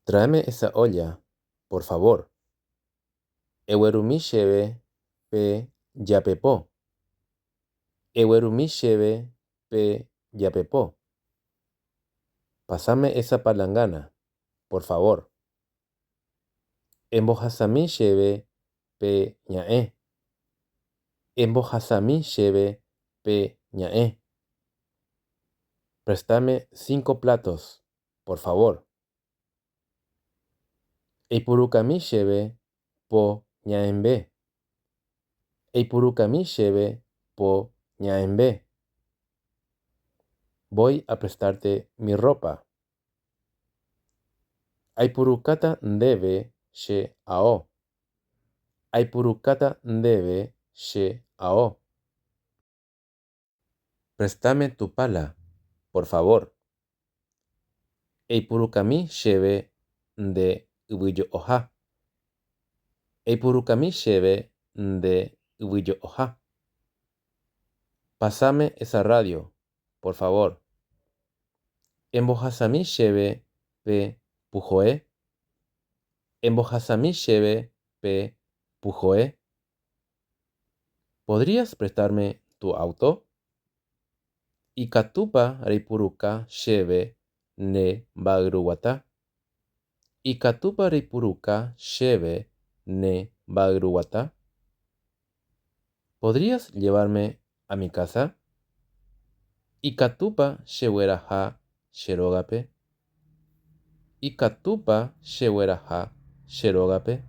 Tráeme esa olla, por favor. Eguerumi chéve pe japepo. Eguerumi chéve pe japepo. Pásame esa palangana, por favor. Embohasami chéve pe ña'ẽ. Embohasami chéve pe ña'ẽ. Préstame cinco platos, por favor. Eipurukami chéve po ña'ẽmbe. Eipurukami chéve po ña'ẽmbe. Voy a prestarte mi ropa. Aipurukáta ndéve che ao. Aipurukáta ndéve che ao. Préstame tu pala, por favor. Eipurukami chéve nde yvyjo'oha. Eipurukami chéve nde yvyjo'oha. Pásame esa radio, por favor. Embohasami chéve pe puhoe. Embohasami chéve pe puhoe. ¿Podrías prestarme tu auto? Ikatúpa reipuruka chéve ne mba'yruguata. Ikatúpa reipuruka chéve ne mba'yruguata. ¿Podrías llevarme a mi casa? Ikatúpa chegueraha che rógape. Ikatúpa chegueraha che rógape.